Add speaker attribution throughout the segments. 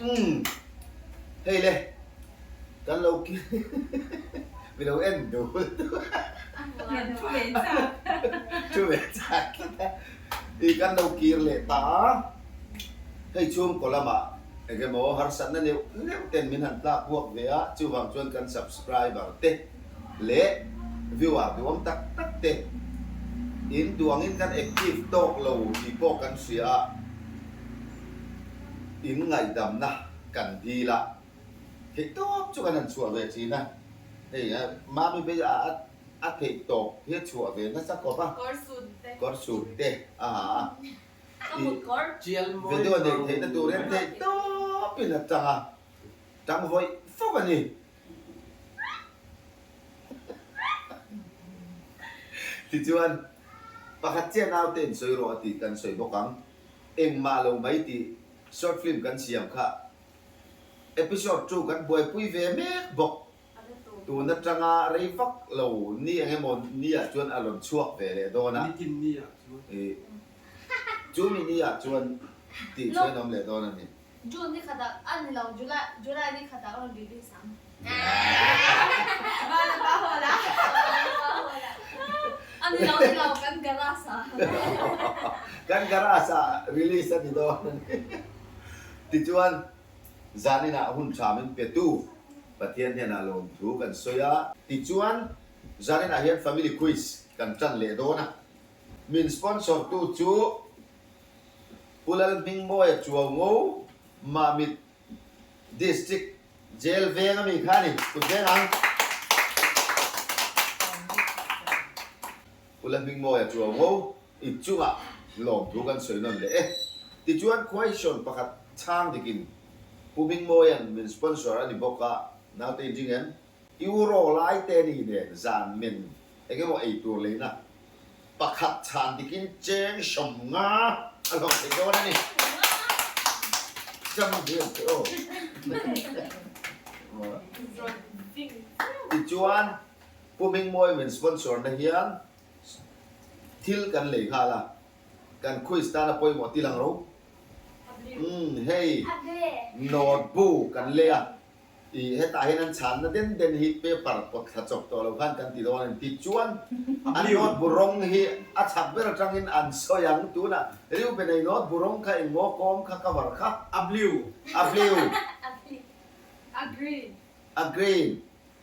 Speaker 1: Umm hei le kan lo mi lo en duh
Speaker 2: Thu ve chak.
Speaker 1: Thu ve chak tlat a. I kan lo kir leh ta a. Hei chhungkaw lamah eng emaw harsatna neuh neuh ten min han tlak buak ve a, chuvang chuan kan subscriber te leh viewer duhawm tak tak te in duangin kan active tawk lo tih pawh kan hria a, in ngaihdamna kan dil a, theih tawp chu kan han chhuah ve thin a, hei Mami phei a a theih tawp hi a chhuah ve nasa khawp a, kawr sut te a ha a. Video neih theihna tur hian theih tawpin a tang a, tang vawih fawk a ni. Tichuan, pakhat chiah naute in sawi rawh a tih kan sawi bawk ang. Engmah lo mai tih short film kan siam kha episode chu kan buaipui ve mek bawk. Tun atanga rei vak lo ni eng emaw ni ah chuan a rawn chhuak ve leh dawn a.
Speaker 3: Nitin ni ah chuan.
Speaker 1: Chu mi ni ah chuan tih chu an awm leh dawn a ni.
Speaker 4: June ni khatah a ni lo, July July ni khatah a rawn release ang.
Speaker 2: Vana pa hawl a.
Speaker 4: A ni lo ni lo, kan garage ah.
Speaker 1: Kan garage ah release a ni dawn a ni. Tichuan. Zaninah hun tha min petu Pathian hnenah lawmthu kan sawi a. Tichuan, zaninah hian Family Quiz kan tan leh dawn a. Min sponsor tu chu Pu Lalhmingmawia Chuaungo, Mamit District Jail veng a mi kha a ni. Kut veng ang. Pu Lalhmingmawia Chuaungo. I chungah lawmthu kan sawi nawn leh e. Tichuan question pakhat chhang dikin Pu Mingmawia'n min sponsor a ni bawk a, naute in ring em? Euro lai te ni nen zan men eng emaw ei tur leina pakhat chhan dikin cheng sawm nga a hlawh thei dawn a ni. Chang diam che aw. Tichuan Pu Mingmawi min sponsor na hian Thil kan lei nghal a, kan quiz tana pawimawh ti lang ro. Umm hei notebook kan lei a, ih hetah hian an chhanna den den hi paper kawt thla chawp tawh lo khan kan ti dawn a ni. Tichuan an notebook rawng hi a chhak ber atangin an sawi ang tunah Reuben-a i notebook rawng kha engmaw kawm kha cover kha?
Speaker 3: A blue.
Speaker 1: A blue.
Speaker 4: A green.
Speaker 1: A green.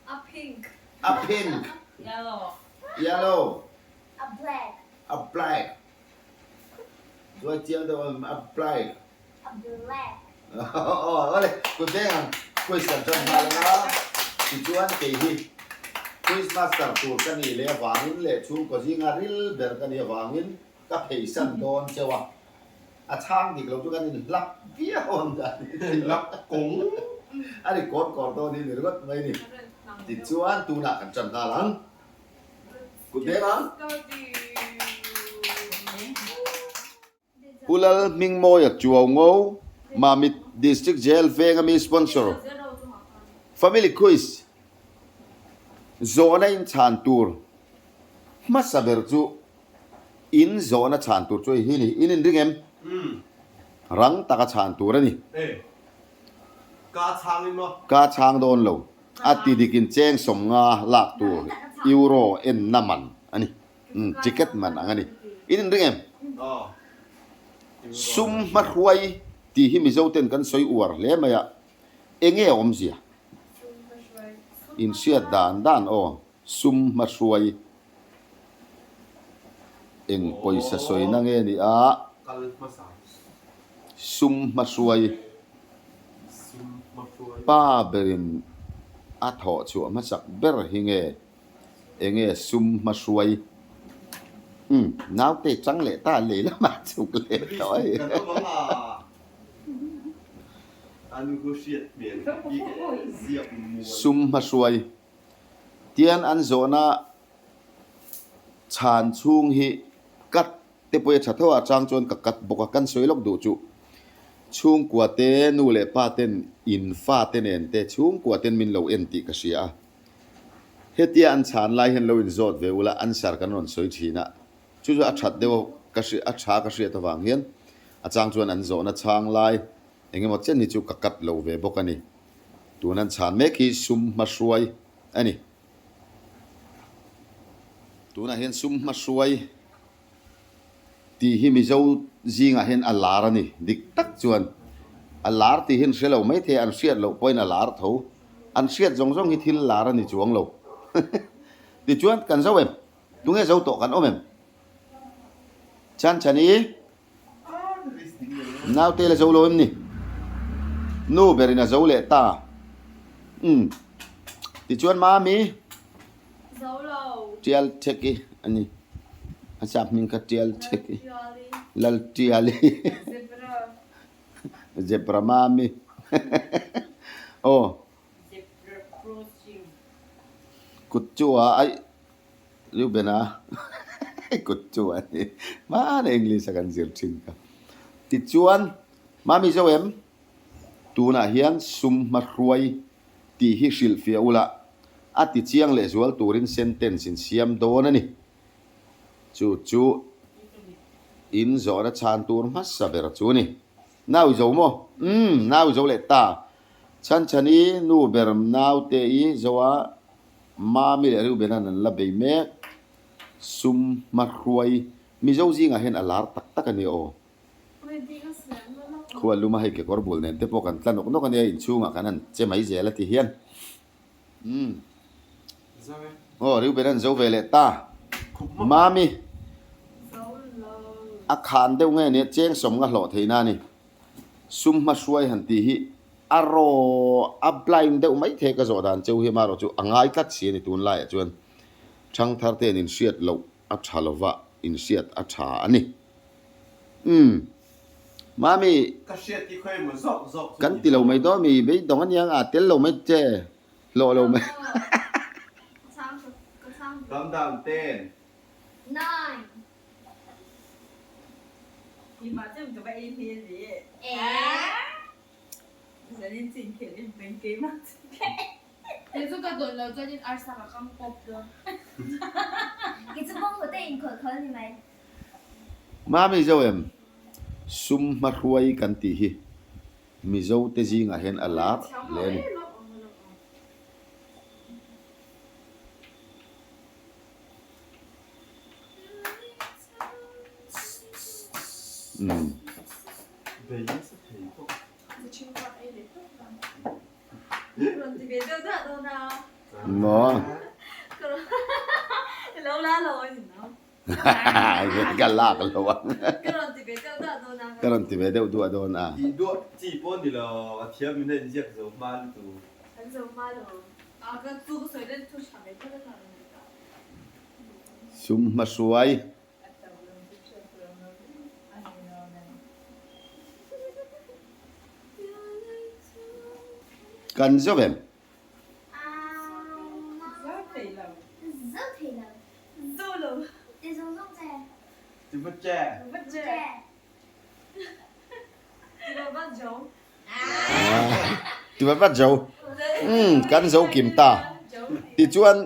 Speaker 4: A pink.
Speaker 1: A pink.
Speaker 2: Yellow.
Speaker 1: Yellow.
Speaker 4: A black.
Speaker 1: A black. Chuai chiang deuh em a black.
Speaker 4: A black.
Speaker 1: Aw awle kut deng ang quiz kan tan nghal anga tichuan kei hi quiz master tur ka nih leh avangin leh chhungkaw zinga ril ber ka nih avangin ka pheisan dawn cheu a. A chhang dik lo chu kan inhlap viau ang dan hi.
Speaker 3: Inhlap kawng.
Speaker 1: A ri kawr kawr dawn hi ni ringawt mai ni. Tichuan tunah kan tan nghal ang. Kut deng ang. Pu Lal Hmingmawia Chuaungo, Mamit District Jail veng ami sponsor Family Quiz zawhna inchhan tur hmasa ber chu In zawhna chhan tur chu hei hi a ni. In inring em? Rang taka chhan tur a ni.
Speaker 3: Ka chhang in maw?
Speaker 1: Ka chhang dawn lo. A ti dik in cheng 50 lak tur euro enna man a ni. Ticket man ang a ni. In inring em? Sum hmahruai tih hi Mizo ten kan sawi uar hle mai a. Enge a awmzia? Inhriat dan dan aw. Sum hmahruai eng pawisa sawina nge ni a? Sum hmahruai pa berin a thawh chhuah hmasak ber hi nge enge sum hmahruai? Umm naute chang leh ta lei lamah chhuk leh tawh a Sum hmahruai Tian an zawhna chhan chhung hi cut te pawh hi a tha tho a, chang chuan ka cut bawk a, kan sawi lawk duh chu chhungkua te nu leh pa ten in fa te nen te chhungkua ten min lo en tih ka hria a, hetia an chhan lai hian lo in zawt ve ula answer kan rawn sawi thin a, chu chu a that deuh ka hria a tha ka hriat avang hian a chang chuan an zawhna chhang lai. Engemaw chen hi chu ka cut lo ve bawk a ni. Tun an chhan mek hi sum hmahruai a ni. Tunah hian sum hmahruai tih hi Mizo zingah hian a lar a ni. Dik tak chuan a lar tih hi an hre lo maithei a, an hriat loh pawhin a lar tho. An hriat zawng zawng hi thil lar a ni chuang lo. Tichuan kan zo em? Tunge zo tawh kan awm em? Chhan chhani. Naute la zo lo em ni? Nu berin a zo leh ta. Umm. Tichuan Mami.
Speaker 4: Zo lo.
Speaker 1: Tial Theki a ni. A sap hming kha Tial Theki. Lal Tiali.
Speaker 2: Zebra.
Speaker 1: Zebra Mami. Aw.
Speaker 2: Zebra crossing.
Speaker 1: Kut chu a aih. Reuben-a kut chu a ni. Hmana English a kan zir thin kha. Tichuan, Mami zo em? Tunah hian sum hmahruai tih hi hrilhfiah ula, a ti chiang lehzual turin sentence in siam dawn a ni. Chu chu in zawhna chhan tur hmasa ber chu a ni. Nau i zo maw? Umm, nau i zo leh ta. Chhanchhani nu ber naute i zo a. Mami leh Reuben-a'n an la bei mek. Sum hmahruai Mizo zingah hian a lar tak tak a nia aw. Khua luma hei kekawr bul nen te pawh kan tla nawk nawk a nia, inchhungah kan han che mai zel a ti hian. Umm. Aw Reuben-a'n zo ve leh ta. Mami a khan deuh nge nia cheng sawm nga hlawh theihna a ni. Sum hmahruai han tih hi A raw a blind deuh mai thei ka zawh dan cheu hi amaherawh chu a ngai tlat si a ni tunlaiah chuan thangthar te an inhriat loh a tha lova inhriat a tha a ni. Umm Mami
Speaker 3: Ka hriat hi khawi emaw zawk zawk chu
Speaker 1: kan
Speaker 3: ni
Speaker 1: ti lo
Speaker 3: dawn.
Speaker 1: mai dawn mi beidawng aniang a tel lo mai che hlawh lo mai.
Speaker 3: Calm down ten.
Speaker 4: Nine.
Speaker 1: Mami zo em? Sum hmahruai kan tih hi Mizo te zingah hian a lar hle a ni. Umm. Maw? Ka lak lo ang. Ka rawn ti ve deuh duah dawn a. Sum hmahruai. Kan zo em? Ti vat vat zo. Umm kan zo kim ta. Tichuan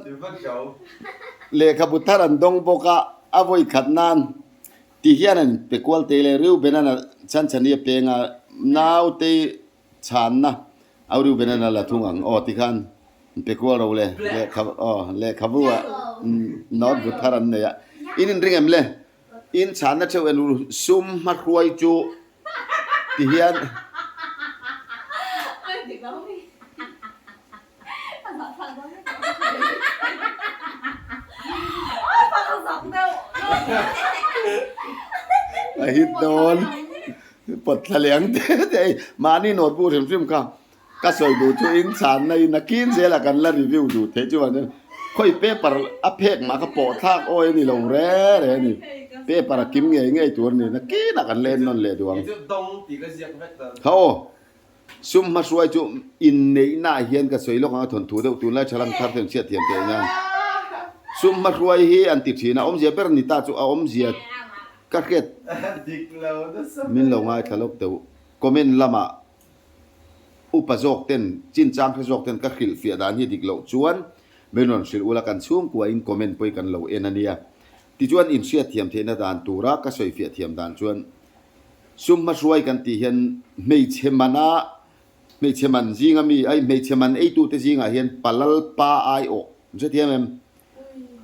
Speaker 1: lehkhabu thar an dawng bawk a, a vawi khat nan ti hian an pe kual tei leh Reuben-a'n a chhanchhani a peng a, nautei chhanna au Reuben-a'n a la thung ang aw tikhan an pe kual ro le lehkha aw lehkhabu ah note bu thar an nei a. In inring em le? In chhanna theuh en ru sum hmahruai chu ti hian. A hit dawn pawt thla leh ang te te hei mahni note bu hrim hrim kha. Ka sawi duh chu in chhanna in a kin zela kan la review duh theih chu vang chuan khawi paper a phek mah kha pawh thlak awi a ni lo re re a ni. Paper a kim ngei ngei tur a ni. Nakinah kan la en nawn leh duh ang. Kha aw, sum hmahruai chu inneihna ah hian ka sawi lawk ang a thawnthu deuh tunlai tha lang thar te an chhiat thiam theih nan. Sum hmahruai hi an ti thin a, awmzia ber ni ta chu a awmzia ka hriat min lo ngaithla lawk deuh. Comment lamah Upa zawk ten, chinchang hre zawk ten ka hrilh fiah dan hi dik loh chuan min rawn hrilh ula kan chhungkua in comment pawh hi kan lo en a nia. Tichuan in hriat thiam theihna dan tura ka sawi fiah thiam dan chuan Sum hmahruai kan tih hian hmeichhe mana hmeichhe man zinga mi ai hmeichhe man eitute zingah hian palal pa aiawh an hre thiam em?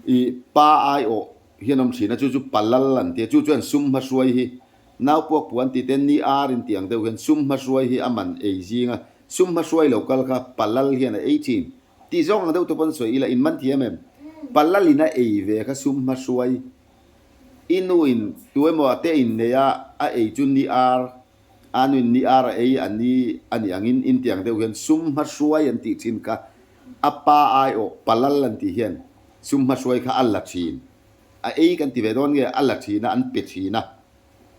Speaker 1: I pa aiawh hian awm thin a chu chu palal an ti a chu chuan sum hmahruai hi naupuak puan tih te ni ar in tih ang deuh hian sum hmahruai hi a man ei zinga sum hmahruai lo kal kha palal hian a ei thin tih zawng ang deuh te pawn sawi ila in man thiam em? Palal in a ei ve kha sum hmahruai I nu in tu emaw a te in nei a, a ei chu ni ar, a nu in ni ar a ei a ni a nih angin in tiang deuh hian sum hmahruai an tih thin kha a pa aiawh palal an tih hian sum hmahruai kha a la thin. A ei kan ti ve dawn nge a la thin a, an pe thin a,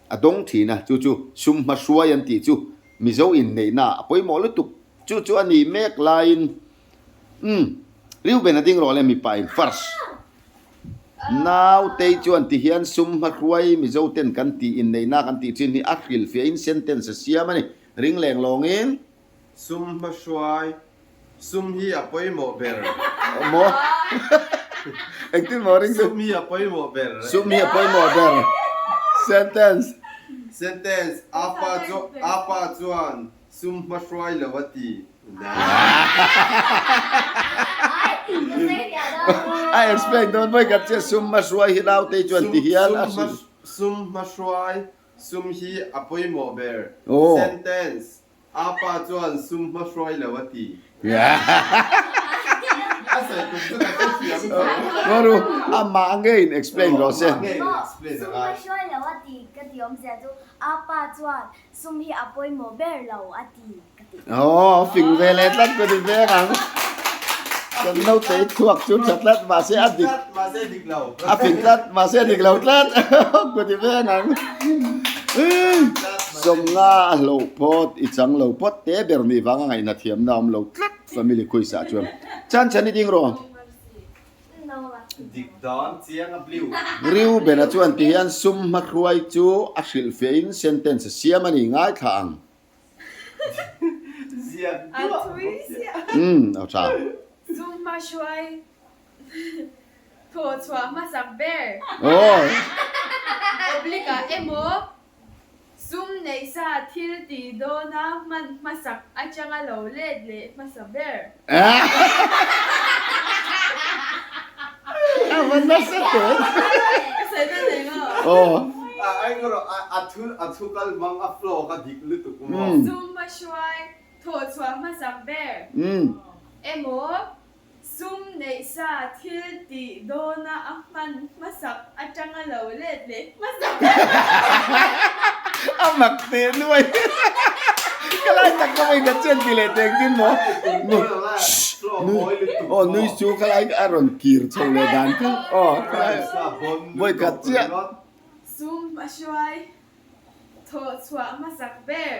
Speaker 1: a dawng thin a, chu chu sum hmahruai an tih chu Mizo inneihna a pawimawh lutuk. Chu chu a nih mek laiin umm Reuben a ding rawh le mipa in first. Nautei chuan ti hian sum hmahruai Mizo ten kan tih inneihna kan tih thin hi a hrilhfiahin sentence a siam a ni. Ring leng lawngin.
Speaker 3: Sum hmahruai, sum hi a pawimawh ber.
Speaker 1: Maw? Engtin maw ring chu?
Speaker 3: Sum hi a pawimawh ber.
Speaker 1: Sum hi a pawimawh ber. Sentence.
Speaker 3: Sentence, Apa chu, apa chuan Sum hmahruai lo a ti.
Speaker 1: A explain dawn mai ka che sum hmahruai hi naute chuan ti hian a hrilh.
Speaker 3: Sum hmahruai, sum hi a pawimawh ber. Sentence, A pa chuan sum hmahruai lo a ti. A sawi tum chu ka hrethiam tho.
Speaker 1: Ngaru, amah ngeiin explain rawh se.
Speaker 3: Amah ngeiin explain
Speaker 5: Sum
Speaker 3: a ngai.
Speaker 5: hmahruai lo a ti ka ti awmzia chu a pa chuan Sum hi a pawimawh ber lo a ti ka ti.
Speaker 1: Aw, fing ve leh tlat ka ti veng ang. Kan naute i chhuak chu tha tlat mahse a dik.
Speaker 3: Mahse dik lo.
Speaker 1: A fing tlat mahse a dik lo tlat ka ti veng ang. Sawmnga a hloh phawt i chang lo phawt te ber nih vang a ngaihna thiamna a awm lo tlat family quiz ah chuan. Chan chhan i ding rawh.
Speaker 3: Dik dawn chiang a blue.
Speaker 1: Reuben-a chuan ti hian sum hmahruai chu a hrilhfiahin sentence a siam a ni ngaithla ang.
Speaker 3: Ziak duah bawk sia.
Speaker 1: Umm a tha.
Speaker 4: Sum hmahruai thaw chhuah hmasak ber.
Speaker 1: Aw.
Speaker 4: Oblique ah emaw Sum neih sa thil tih dawna hman hmasak atanga lo let leh hmasa ber.
Speaker 1: A va nasa teh.
Speaker 4: Ka sawi na nei maw?
Speaker 1: Aw.
Speaker 3: Ai ka rawh a thu a thu kal hmang a flow ka dik lutuk maw.
Speaker 4: Sum hmahruai thawh chhuah hmasak ber emaw Sum neih sa thil tih dawna a hman hmasak atanga lo let leh hmasak.
Speaker 1: A mak teh nuai. Ka lai tak ka vawi khat chuan ti leh teh engtin maw? Aw nui chu ka lai a rawn kir chho leh dan kha. Aw ka lai vawi khat chiah.
Speaker 4: Sum a hruai thawh chhuah hmasak ber.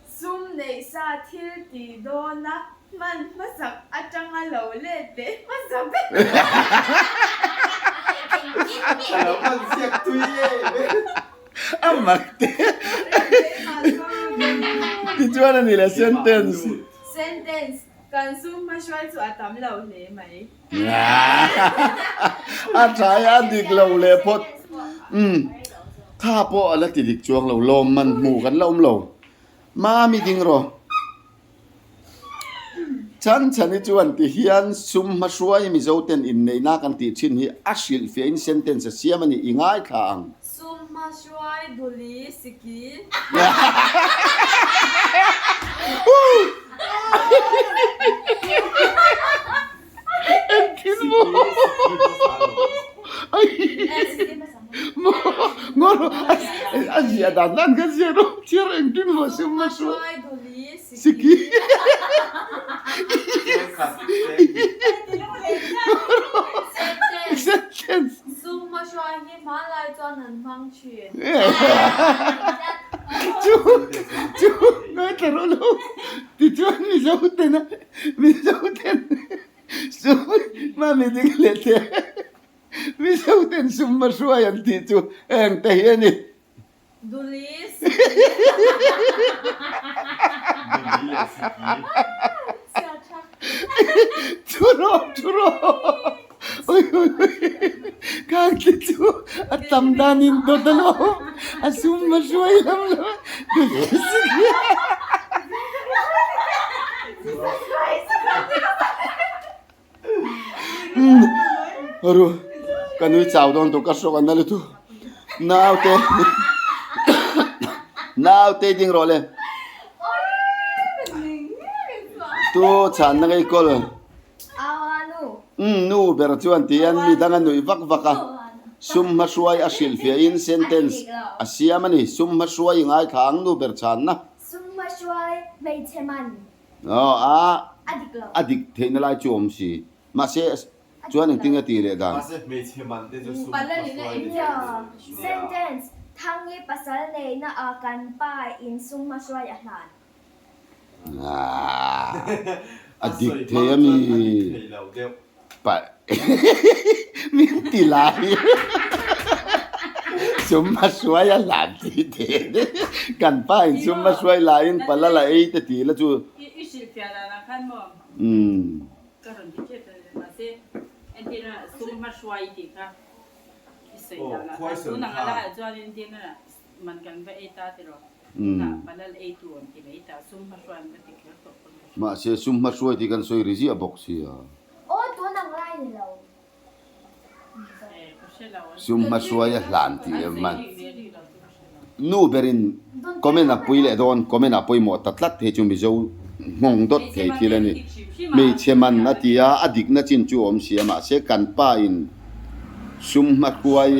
Speaker 4: Sum neih sa thil tih dawna hman hmasak atanga lo let leh hmasa ber.
Speaker 3: Ka lo hman ziak tui em e.
Speaker 1: A mak te. Tichuan a ni le sentence.
Speaker 4: Sentence, Kan sum hmahruai chu a tam lo hle mai.
Speaker 1: A tha e a dik lo leh phawt. Umm tha pawh a la ti dik chuang lo lawm man hmu kan la awm lo. Mami ding rawh. Chhan chhan hi chuan ti hian sum hmahruai Mizo ten inneihna kan tih thin hi a hrilhfiahin sentence a siam a ni i ngaithla ang.
Speaker 4: Sum hmahruai duli siki.
Speaker 1: Engtin maw? A zia dan dan ka zia rawh chhiar engtin maw sum hmahruai siki. Sentence.
Speaker 4: Sum hmahruai hi hmanlai chuan an hmang thin.
Speaker 1: Chu chu ngaithla rawh lo tichuan Mizo tena Mizo ten sum mami ding leh teh Mizo ten sum hmahruai an tih chu eng te hi a ni.
Speaker 4: Duli
Speaker 1: Thu rawh thu rawh. Oi oi oi khang te chu a tam dan in dawt a lo a sum a hruai lam lo Ru ka nui chau dawn tawh ka hrawk a na lutuk naute naute ding rawh le tu chhanna ngei kawl. Umm nu ber chuan tihian mi dang a nuih vak vak a, sum hmahruai a hrilhfiahin sentence a siam a ni. Sum hmahruai i ngaithla ang nu ber chhanna.
Speaker 5: Sum hmahruai hmeichhe man.
Speaker 1: Aw a
Speaker 5: A dik lo.
Speaker 1: A dik theihna lai chu awm si. Mahse chuan engtin nge tih leh dan?
Speaker 3: Mahse hmeichhe man te chu sum hmahruai ni
Speaker 5: Nia. Sentence, Thangi pasal neihna ah kan pa in sum hmahruai a hlan.
Speaker 1: A dik thei a mi? Min ti lai sum a hruai a hlan tih te kan pa in sum a hruai laiin pala la ei te ti la chu.
Speaker 2: I hrilhfiah dan ah khan maw? Ka rawn ti tep ta mahse entirna sum a hruai tih kha i sawi dan ah khan tun ang a laiah chuan entirna Man kan va ei ta tiraw? Tunah palal ei tu awm ti mai ta, sum hmahruai an va ti kher tawh pawn ka hria.
Speaker 1: Mahse sum hmahruai tih kan sawi ri ziah bawk sia.
Speaker 5: Aw tun ang lai ni lo.
Speaker 2: Eh ka hre lo an
Speaker 1: Sum hmahruai a hlan tih
Speaker 2: an
Speaker 1: em
Speaker 2: sawi
Speaker 1: man.
Speaker 2: rik ve rik lo chu ka hre lo.
Speaker 1: Nu berin comment a pui leh dawn, comment ah pawimawh ta tlat hei chu Mizo nghawng dawt thei thil a ni. Hmeichhe man a ti a, a dikna chin chu a awm sia mahse kan pa in Sum hmahruai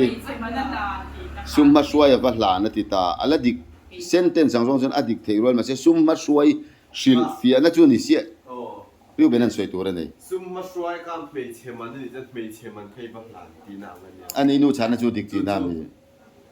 Speaker 1: Sum hmahruai a va hlan a ti ta. A la dik sentence ang zawng chuan a dik theih rual mahse sum hmahruai hrilh fiahna chu a ni siah. Reuben an sawi tur a ni.
Speaker 3: Sum hmahruai kha hmeichhe man a nih chuan hmeichhe man kha i va hlan tihna ang a nia.
Speaker 1: A ni nu chhana chu dik tihna a mi.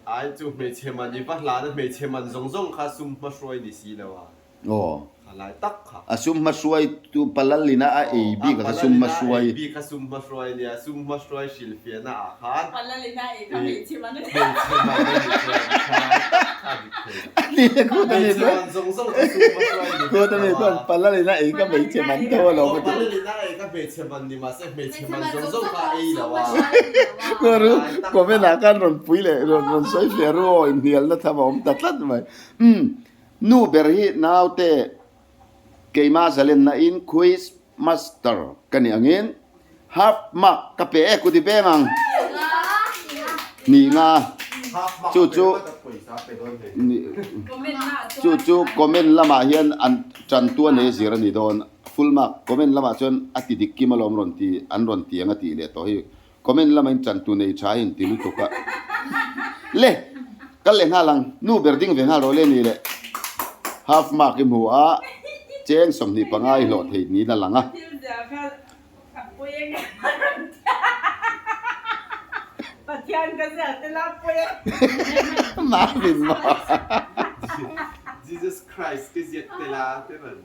Speaker 3: Ai chu hmeichhe man i va hlan a hmeichhe man zawng zawng kha sum hmahruai ni si lo a.
Speaker 1: Aw.
Speaker 3: Kha lai tak kha.
Speaker 1: A sum hmahruai tu Palalina a ei bik a kha sum hmahruai.
Speaker 3: A ei bik kha sum hmahruai a nia, sum hmahruai hrilhfiahna ah khan.
Speaker 2: Palalina ei kha hmeichhe man a ni.
Speaker 3: Hmeichhe man a ni chuan kha a dik thei lo.
Speaker 1: A ni e kut a ni chuan.
Speaker 3: Hmeichhe man zawng zawng kha sum hmahruai ni vek
Speaker 1: Kut a ni chuan Palalina ei kha hmeichhe man tho a lo
Speaker 3: Aw Palalina ei kha hmeichhe man ni mahse hmeichhe man zawng zawng kha a ei lo a.
Speaker 1: Khuaru comment ah khan rawn pui leh rawn sawi fiah ru aw inhnialna tham a awm ta tlat mai. Umm. Nu ber hi naute keimah zalenna in quiz master ka nih angin half mark ka pe e kuti peng ang hnih nga chu chu chu chu comment lamah hian an tantu a nei zir a ni dawn full mark comment lamah chuan a ti dik kim alawm rawn ti an rawn ti ang a tih leh tawh hi. Comment lama in chan tu nei tha in ti lutuk a. Le! Kal leh nghal ang, nu ber ding ve nghal rawh le ni le. Half mark i hmu a, cheng 25 i hlawh thei niin a lang a.
Speaker 2: Thil ziah kha a pawi a nge a rawn ti a. Pathian ka ziah tel a pawi a.
Speaker 1: Marvin maw?
Speaker 3: Jesus Christ ka ziak tel a te rawn.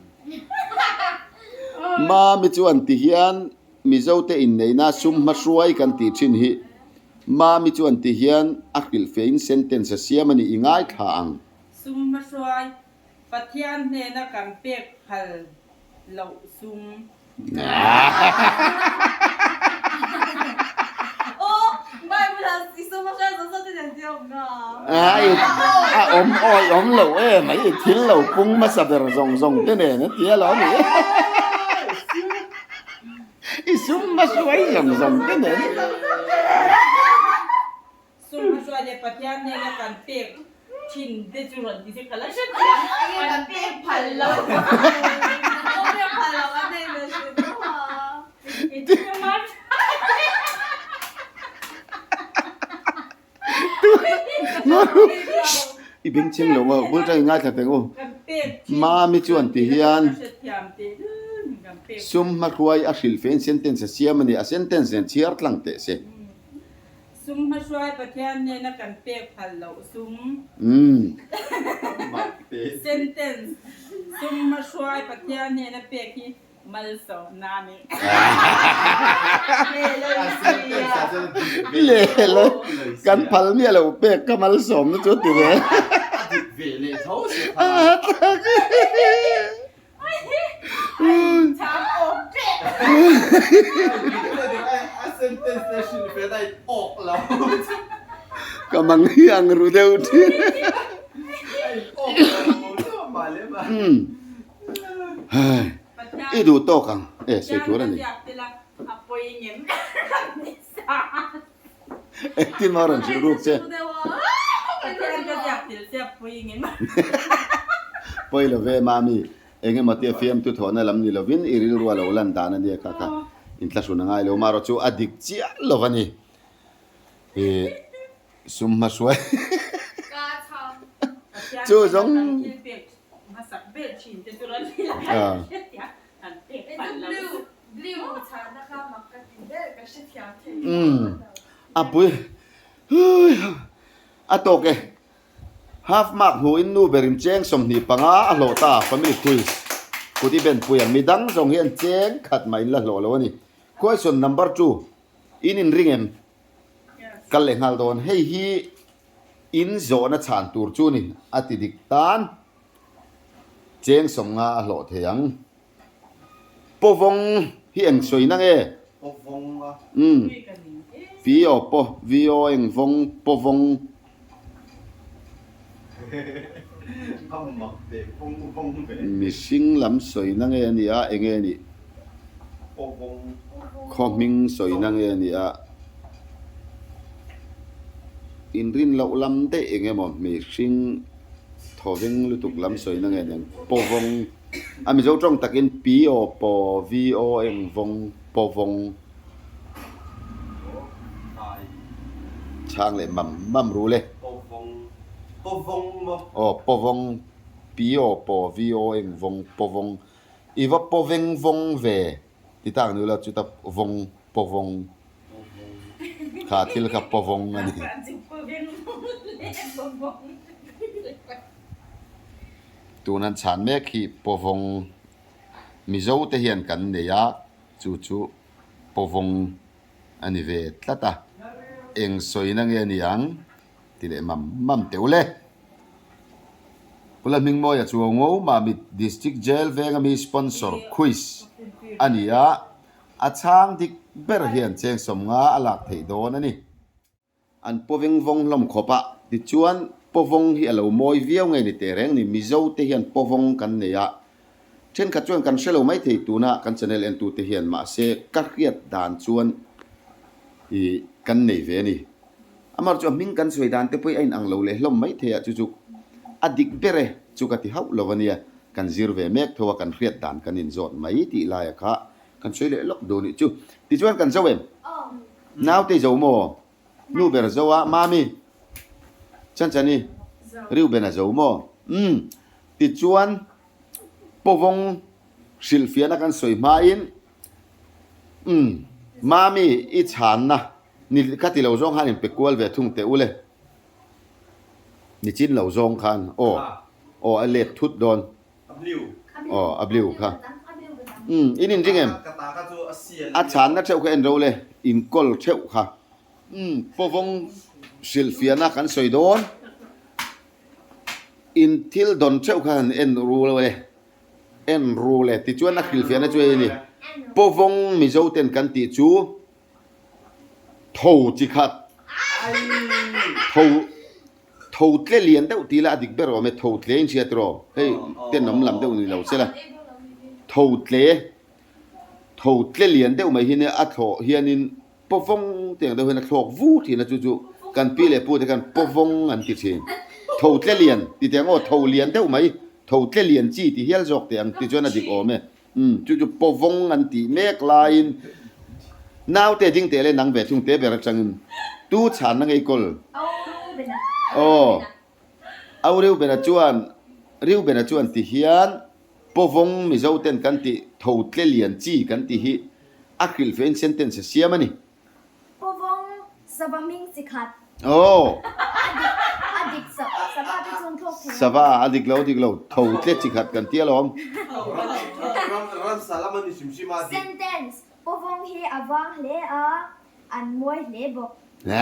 Speaker 1: Mami chuan ti hian Mizote inneihna sum hmahruai kan tih thin hi Mami chuan ti hian a hrilhfehin sentence a siam a ni i ngaithla ang.
Speaker 2: Sum hmahruai, Pathian hnena kan pek phal loh sum.
Speaker 1: A awm awi awm lo em ai, thil lo pung hmasa ber zawng zawng te nen a ti a lo ni. I sum hmahruai zawng zawng te nen.
Speaker 2: Sum hmahruai leh Pathian hnena kan pek thin te chu rawn ti se ka la hre chiang.
Speaker 4: Enge kan pek phal lo. Kan pek phal lo a nei ve hrim a.
Speaker 2: I thil mar.
Speaker 1: I beng cheng lo a, bul tang i ngaithla teng u. Mami chuan ti hian sum hmahruai a hrilh fein sentence a siam a ni, a sentence nen chhiar tlang teh se.
Speaker 2: Sum hmahruai Pathian hnena kan pek phal loh sum. Sentence, Sum hmahruai Pathian hnena pek hi Malsawmna a ni.
Speaker 1: Leh lo, kan phal miah lo pek ka malsawmna chu ti ve.
Speaker 3: A dik ve leh tho se kha. A sentence.
Speaker 1: Ka mang hi ang ru deuh thin. I duh tawk ang e sawi tur a ni. Engtin maw rawn hrilh ruk che? Pawi lo ve mami, eng emaw tia fiamtu thawhna lam ni lovin i rilru a lo lan dan a nia kha kha inthlahrun a ngai lo marawh chu a dik chiah lo a ni. I sum hmahruai chu zawng Umm a pui a tawk e half mark hmuh in nu berin cheng 25 a hlawh ta family quiz kut i ben pui ang midang zawng hian cheng khat mah in la hlawh lo a ni question number 2 in inring em kal leh nghal dawn hei hi in zawhna chhan tur chu ni a ti dik tan cheng 50 a hlawh thei ang. Pawvawng hi eng sawi na nge?
Speaker 3: Pawvawng a.
Speaker 1: Umm. V aw paw V aw eng vawng pawvawng.
Speaker 3: A mak teh vawng vawng ve.
Speaker 1: Mihring lam sawi na nge a nih a enge a nih?
Speaker 3: Pawvawng.
Speaker 1: Khaw hming sawi na nge a nih a? Inrin loh lam daih eng emaw mihring thawveng lutuk lam sawi na nge a nih ang? Pawvawng. A Mizo tawng takin Pi aw paw vi aw eng vawng paw vawng chhang leh mam mam ru le. Aw paw vawng Pi aw paw vi aw eng vawng paw vawng i va paw veng vawng ve ti tak ni ula chuta vawng paw vawng kha thil kha paw vawng a ni. Tun an chhan mek hi pawvawng Mizo te hian kan nei a, chu chu pawvawng a ni ve tlat a, eng sawina nge ni ang ti leh mam mam teh ule. Pu Lalhmingmawia chu ngo Mamit District Jail venga mi sponsor quiz a ni a, a chhang dik ber hian cheng 50 a lak theih dawn a ni. An pawveng vawng hlawm khawp a, tichuan pawvawng hi a lo mawi viau nge ni teh reng ni, Mizo te hian pawvawng kan nei a, thenkhat chuan kan hre lo mai thei tuna kan channel entu te hian mahse ka hriat dan chuan i kan nei ve a ni. Amaherawhchu chu a hming kan sawi dan te pawh hi a inang lo leh hlawm mai thei a, chu chu a dik ber e chu ka ti hauh lo a nia, kan zir ve mek tho a kan hriat dan kan inzawt mai tih laia kha Kan sawi leh lawk duh nih chu. Tichuan kan zo em? Naute zo maw? Nu ber zo a, Mami? Chanchani? Reuben a zo maw? Umm. Tichuan pawvawng hrilhfiahna kan sawi hmain Umm. Mami i chhanna ni kha ti lo zawng khan in pe kual ve thung teh ule. Nichin lo zawng khan aw. Aw a let thut dawn.
Speaker 3: A blue.
Speaker 1: Aw, a blue kha. Umm, in inring em? A chhanna theuh kha en ro le, in kawl theuh kha. Umm, pawvawng hrilhfiahna kan sawi dawn. In thil dawn theuh kha han en ru le, en ru le. Tichuan a hrilhfiahna chu hei a ni. Pawvawng Mizo ten kan tih chu tho chi khat, tho. Tho tle lian deuh tih la a dik ber awm e, tho tle in hria tiraw? Hei tenawm lam deuh ni lo se la. Tho tle, tho tle lian deuh mai hi nia a thlawh hianin pawvawng tih ang deuh hian a thlawk vu thin a chu chu kan pi leh pu te khan pawvawng an ti thin. Tho tle lian ti teh ang aw, tho lian deuh mai, tho tle lian chi ti hial zawk teh ang ti chuan a dik awm e. Umm chu chu pawvawng an tih mek laiin naute ding teh leh nang ve thung te ber atangin tu chhanna ngei kawl? Aw Au Reubena chuan Reubena chuan ti hian pawvawng Mizo ten kan tih tho tle lian chi kan tih hi a hrilh fein sentence a siam a ni.
Speaker 5: Pawvawng sava hming chi khat.
Speaker 1: Aw.
Speaker 5: A dik a dik sa sava te chuan thlawk thei lo.
Speaker 1: Sava a dik lo a dik lo tho tle chi khat kan tia lawm.
Speaker 3: Ram ram salam a ni hrim hrim a dik.
Speaker 5: Sentence, Pawvawng hi a vang hle a, an mawi hle bawk.
Speaker 4: Thil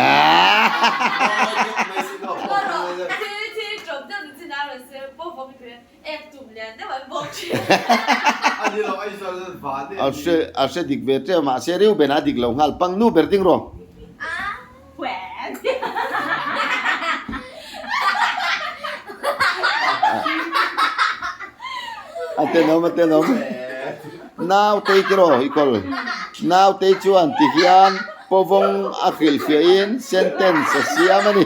Speaker 4: thil ṭawp deuh ni chin a rawn sawi a, pawvawng hi Ek tum lian deuh an bawk thin.
Speaker 3: A ni lo, Aizawl chuan van em
Speaker 1: A hre a hre dik ve teuh mahse Reuben a dik lo nghal pang nu ber ding rawh. A tenawm, a tenawm. Nautei tiraw i kawl. Nautei chuan ti hian pawvawng a hrilhfiahin sentence a siam a ni.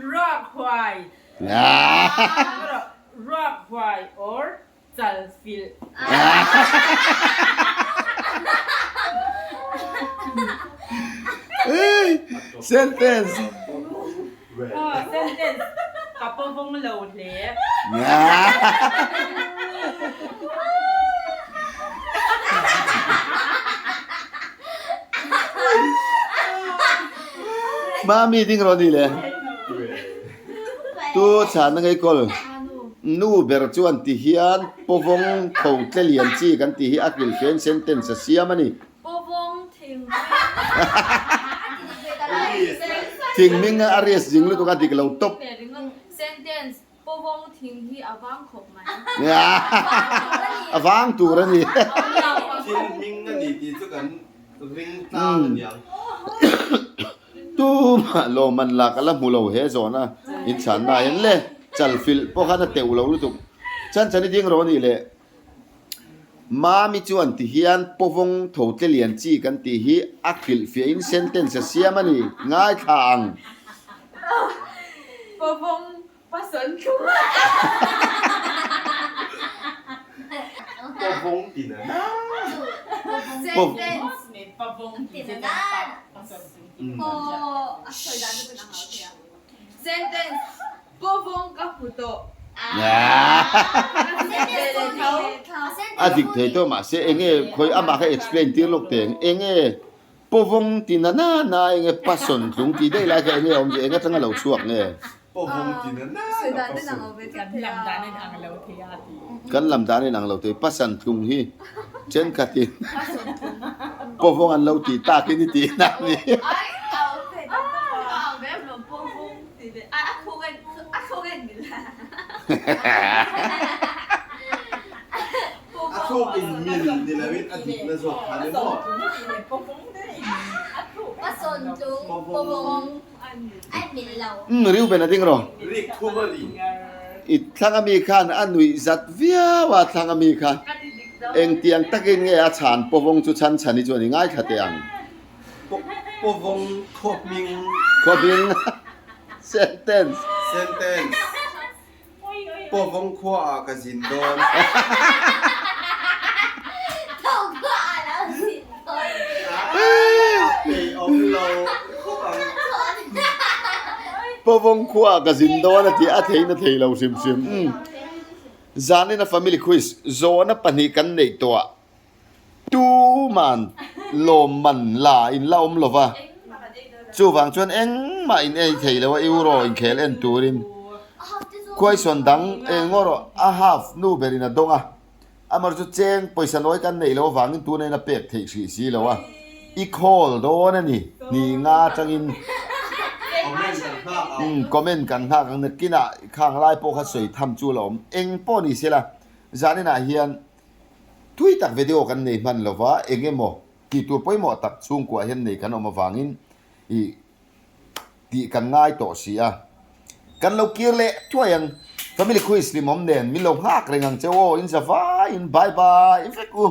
Speaker 2: Ruak huai. Ruak huai or Chal filh.
Speaker 1: Sentence.
Speaker 2: Aw, sentence. Ka pawvawng lo hle.
Speaker 1: Mami ding rawh ni le. Tu chhanna ngei kawl. Nu ber chuan ti hian pawvawng tho tle lian chi kan tih hi a kilhfen sentence a siam a ni.
Speaker 4: Pawvawng thing hming.
Speaker 1: Thing hming a rias zing lutuk a dik lo tawp.
Speaker 4: Sentence, Pawvawng thing hi a vang khawp mai.
Speaker 1: A vang tur a ni.
Speaker 3: Thing hming a ni tih chu kan ring tlang a niang.
Speaker 1: Tumah lawmman lak a la hmu lo he zawhna inchhanna ah hian le chalfilh pawh khan a teuh lo lutuk. Chan chan i ding rawh a nih le. Mami chuan ti hian pawvawng tho tle lian chi kan tih hi a hrilhfiahin sentence a siam a ni. Ngaithla ang.
Speaker 4: Pawvawng Pasal thlung.
Speaker 3: Pawvawng ti na na.
Speaker 4: Sentence. Sentence. Pawvawng ka hmu tawh.
Speaker 1: A dik thei tawh mahse enge khawi amah kha explain tir lawk teh ang enge pawvawng ti na na na enge pasawn tlung tih daih lai kha enge awm zia eng atanga lo chhuak nge.
Speaker 3: Pawvawng ti na na na pasawn.
Speaker 2: Kan lam dan in ang lo thei a ti.
Speaker 1: Kan lam dan in ang lo thei pasawn tlung hi thenkhatin pawvawng an lo tih takin i tih na a ni.
Speaker 3: A thluk in mil ni loin a dikna zawk kha ni maw?
Speaker 1: Umm Reuben a ding rawh.
Speaker 3: Rik thum a ni.
Speaker 1: I thlang ami khan a nuih zat viau a thlang ami kha engtiang takin nge a chhan pawvawng chu chhan chhan hi chuan i ngaithla teh ang.
Speaker 3: Pawvawng khawhming.
Speaker 1: Khawhming sentence.
Speaker 3: Sentence. Pawvawng khua ah ka zin dawn. Ei awm lo khawp ang.
Speaker 1: Pawvawng khua ah ka zin dawn a tih a theihna thei lo hrim hrim. Zanin a family quiz zawhna pahnih kan neih tawh ah Tuman lawmman la in la awm lo va, chuvang chuan engmah in ei thei lo a Euro inkhel en turin question dang eng ngaw rawh a half nu berin a dawng a, amaherawhchu chu cheng pawisa nawi kan neih loh avangin tuna in a pek theih hrih si lo a, i call dawn a ni ni nga atangin comment kan nghak ang nakinah khang lai pawh kha sawi tham chu la awm eng pawh ni sela zaninah hian Thui tak video kan nei hman lova eng emaw tih tur pawimawh tak chhungkuah hian nei kan awm avangin ih tih kan ngai tawh si a. Kan lo kir leh thuai ang. Family quiz hlimawm nen min lo nghak reng ang che aw in za vaiin bye bye vek u.